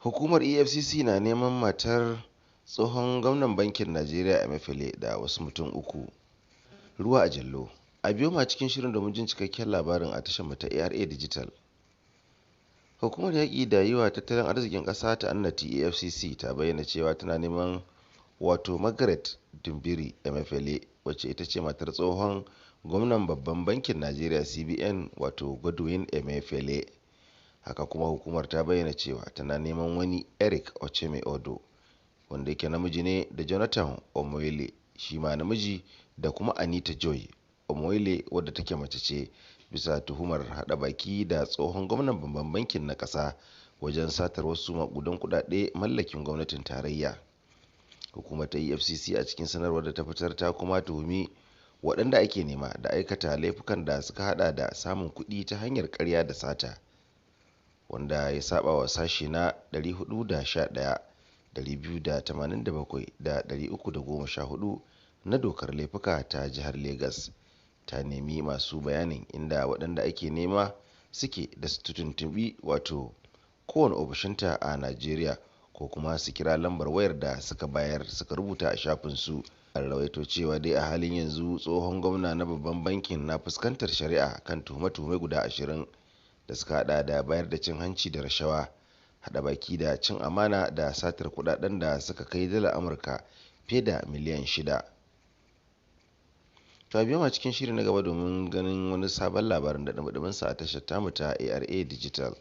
Hukumar EFCC na neman matar tsohon gwamnan bankin Najeriya Emefiele da wasu mutum uku ruwa a jallo. A biyo mu a cikin shirin domin jin cikakken labarin a tashar mu ta ARA Digital. Hukumar yaƙi da yi wa tattalin arzikin ƙasa ta'annati EFCC ta bayyana cewa tana neman wato Margaret Dumbiri Emefiele, wacce ita ce matar tsohon gwamnan babban bankin Najeriya CBN, wato Godwin Emefiele. Haka kuma hukumar ta bayyana cewa tana neman wani Eric Ocheme Odo, wanda yake namiji ne, da Jonathan Omoile, shi ma namiji, da kuma Anita Joy Omoile, wadda take mace ce, bisa tuhumar hada baki da tsohon gwamnan babban bankin na ƙasa wajen satar wasu makudan kudade mallakin gwamnatin tarayya. Hukumar ta EFCC a cikin sanarwar da ta fitar ta kuma tuhumi waɗanda ake nema da aikata laifukan da suka hada da samun kuɗi ta hanyar ƙarya da sata, wanda ya saba wa sashe na 411, 287 da 314 na dokar laifuka ta jihar Legas. Ta nemi masu bayanin inda waɗanda ake nema suke da su tuntuɓi wato kowane ofishinta a Najeriya, ko kuma su kira lambar wayar da suka bayar suka rubuta a shafinsu. An rawaito cewa dai a halin yanzu tsohon gwamna na babban bankin na fuskantar shari'a kan tuhume-tuhume guda 20 da suka hada da bayar da cin hanci da rashawa, hada baki da cin amana da satar kudaden da suka kai dala Amurka fiye da miliyan 6. To, a biyo mu a cikin shiri na gaba domin ganin wani sabon labarin da dumi sa a tashar tamu ta ARA Digital.